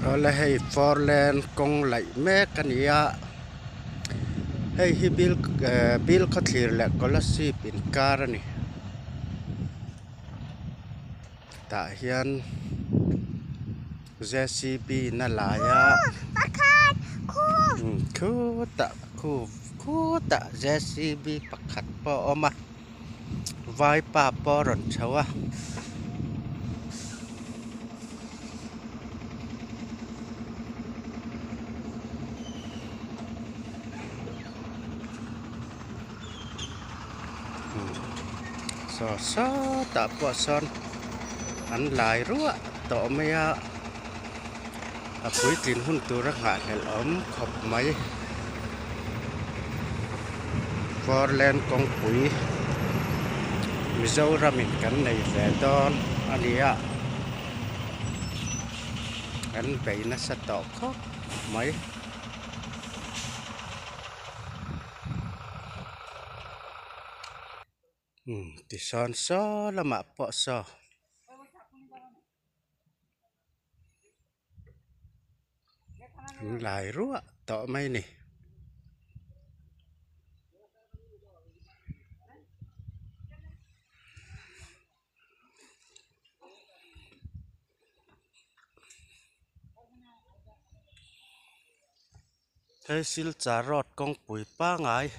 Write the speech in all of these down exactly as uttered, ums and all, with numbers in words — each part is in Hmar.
Awle, hei four lane kawng laih mek a ni a. Hei hi Bill, eh, Bill Khawthlir le Kolasib inkar a ni. Tah hian J C B-in a lai a. Pakhat, khu. Hmm, khu tah, khu, khu tah J C B pakhat pawh a awm a. Vaipa pawh a rawn chho a. Hmm. Saw sawtah pawh sawn an lai ruah tawh mai a. A puitlin hun tura nghahhlelh awm khawp mai. Four lane kawngpui Mizoramin kan nei ve dawn a ni a. Kan bei nasa tawh khawp mai. Hmm, tisawn saw lamah pawh saw an lai ruah tawh mai ni. Hei Silchar Road kawngpui pangngai,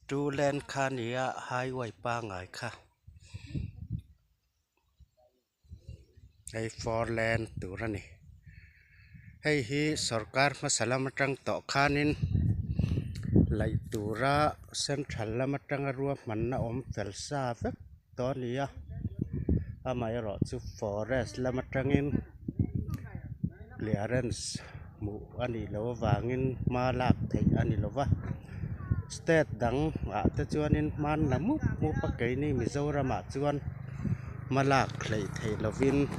two lane kha nia, highway pangngai kha. Hei four lane tur a ni. Hei hi sawrkar hmasa lam aṭang tawh khanin laih tura central lam aṭanga ruahmanna awm fel sa vek tawh a ni a. Amaherawhchu forest lam aṭangin clearance hmuh a nih loh avangin hma lak theih a ni lo va. State dangah te chuanin hma an la mup mup a, keini Mizoramah chuan hma lak thleih theih lovin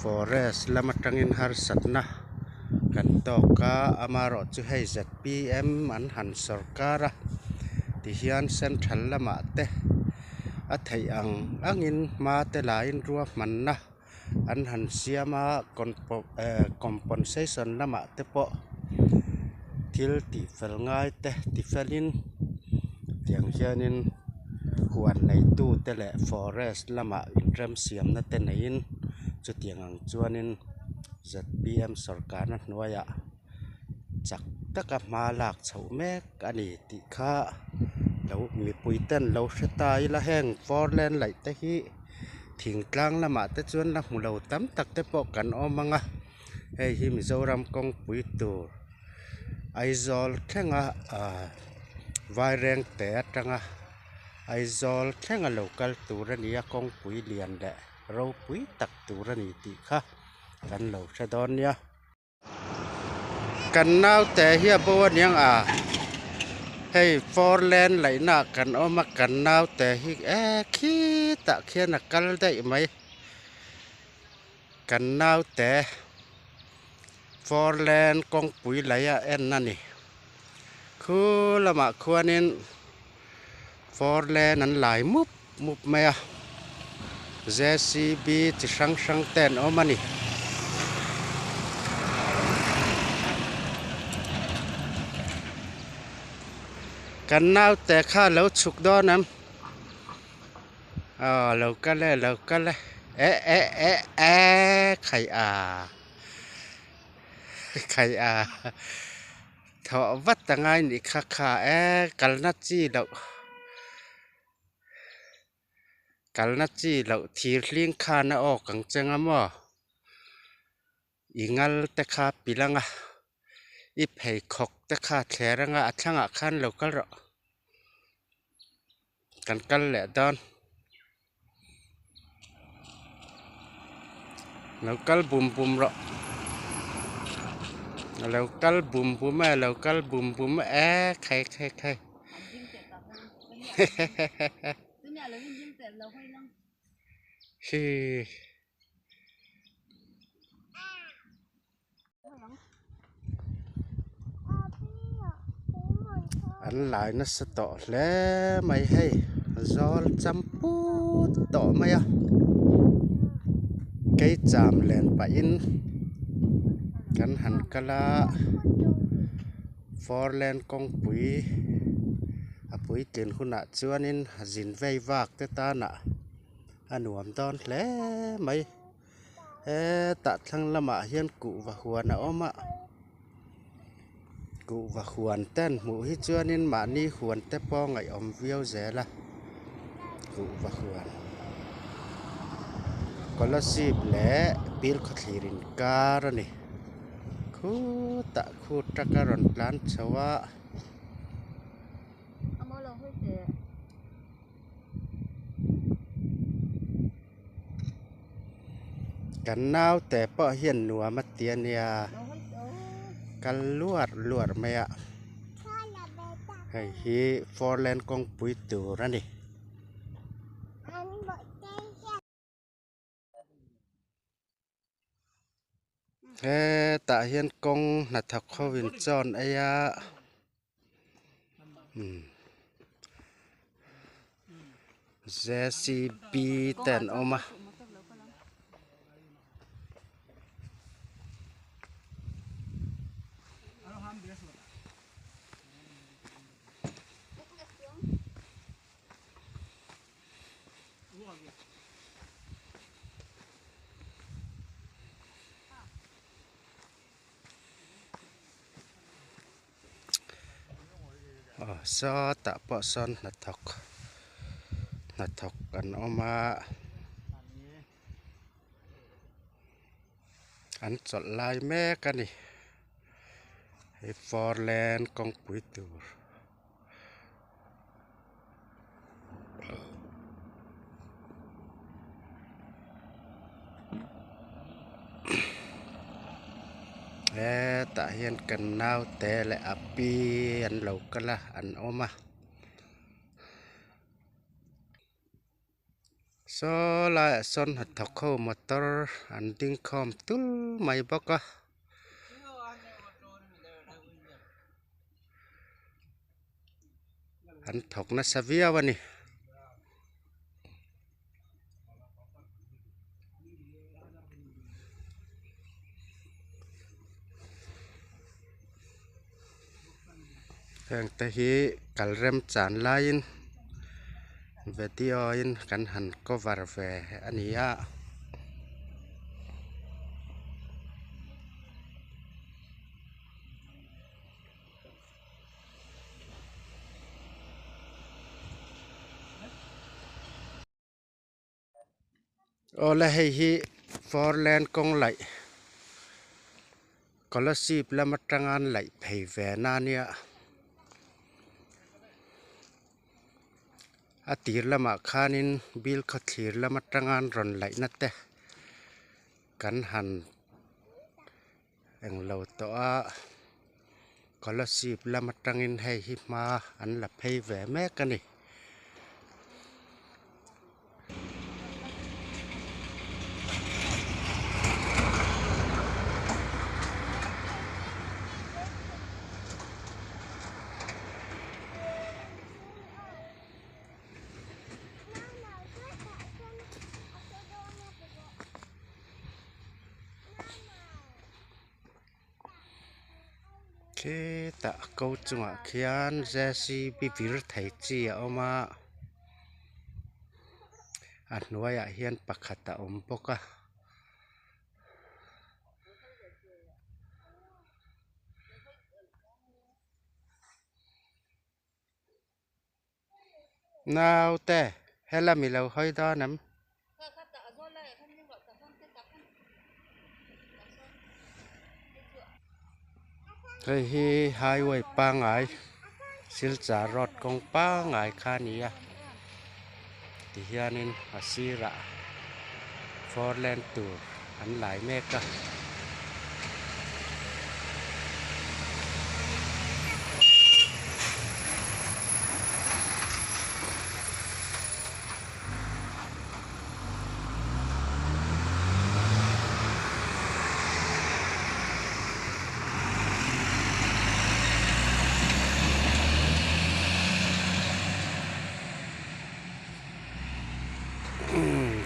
forest lam aṭangin harsatna kan tawk a. Amaherawhchu hei Z P M an han sawrkar a, ti hian central lamah te a theih ang angin hma te lain ruahmanna an han siam a, compo-, eh, compensation lamah te pawh thil tih fel ngai te ti felin, tiang hianin huan neitu te leh forest lamah inrem siamna te neiin, chutiang ang chuanin Z P M sawrkarna hnuaiah chak taka hma lak chhoh mek a ni tih kha lo, mipuiten lo hre ta ila. Heng four lane laih te hi thingtlang lamah te chuan la hmu lo tam tak te pawh kan awm ang a. Hei hi Mizoram kawngpui tur Aizawl thlenga, a, Vairengte aṭanga Aizawl thlenga lo kal tur a ni a, kawngpui lian leh ropui tak tur a ni tih kha kan lo hre dawn nia. Kan naute hi a bo a niang a, hei four lane laihna kan awm a, kan naute hi e khitah khian a kal daih mai. Kan naute four lane kawngpui laia en a ni. Khu lamah khuanin four lane an lai mup mup mai a. J C B chi hrang hrang te an awm a ni. Kan naute kha lo chhuk dawn em? Aw, lo kal e, lo kal e. E, e, e, e, khai a. Khai a. Thawh vat a ngai ni kha kha e, kalna chi lo. Kalna chi lo, thir hling khan a awk ang cheng a maw? I ngal te kha pil ang a, i pheikhawk te kha thler ang a, a thlangah khan lo kal rawh. Kan kal leh dawn. Lo kal bum bum rawh. Lo kal bum bum e, lo kal bum bum e, khai, khai, khai. Hi. An lai nasa tawh hle mai hei, zawl cham put tawh mai a. Kei cham len pahin Kan han kal a, four lane kawngpui a puitlin hunah chuanin zin vei vak te tan a, a nuam dawn hle mai. Hetah thlang lamah hian kuhva huan a awm a. Kuhva huan ten hmuh hi chuanin mahni huan te pawh ngaih awm viau zel a. Kuhva huan. Kolasib leh Bilkhawthlir inkar a ni. Khutah khu truck a rawn tlan chho a. Kan naute pawh hian nuam a ti a nia, kal luar luar mai a. Hei hi four lane kawngpui tur a ni. Hetah hian kawng hnathawk ho inchawn ei a. Hmm. J C B ten awm a. Aw, sawtah pawh sawn hnathawk, hnathawk an awm a. An chawlh lai mek a ni. Hei four lane kawngpui tur. Hetah hian kan naute leh a pi an lo kal a, an awm a. Saw laiah sawn hnathawk ho motor an ding khawm tul mai bawk a. An thawk nasa viau a ni. Hengte hi kal remchan laiin video-in kan han cover ve a ni a. Awle, hei hi four lane kawng laih, Kolasib lam aṭanga an laih phei ve na nia. A tir lamah khanin Bilkhawthlir lam aṭanga an rawn laihna te kan han englo tawh a, Kolasib lam aṭangin hei hi hma an la phei ve mek a ni. Khitah ko chungah khian J C B vir thei chi a awm a, a hnuaiah hian pakhat a awm bawk a. Naute, hela mi lo hawi dawn em? Hei hi highway pangngai, Silchar Road kawng pangngai kha ni a. Ti hianin a sirah four lane tur an lai mek a.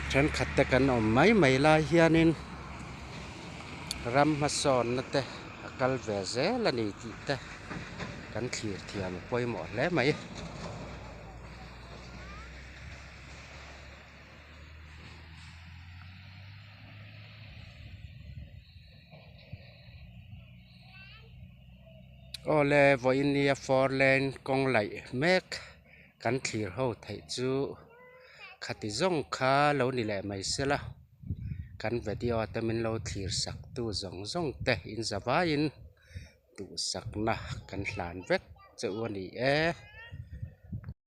Ṭhenkhat te kan awm mai mai lai hianin Ram hmasawnna te a kal ve zel a ni tih te kan thlir thiam a pawimawh hle mai. Aw le, vawiin nia four lane kawng laih mek kan thlir ho theih chu khati zawng kha lo ni leh mai sela, kan video te min lo thlir saktu zawng zawng te in zavaiin duhsakna kan hlan vek che u a ni e.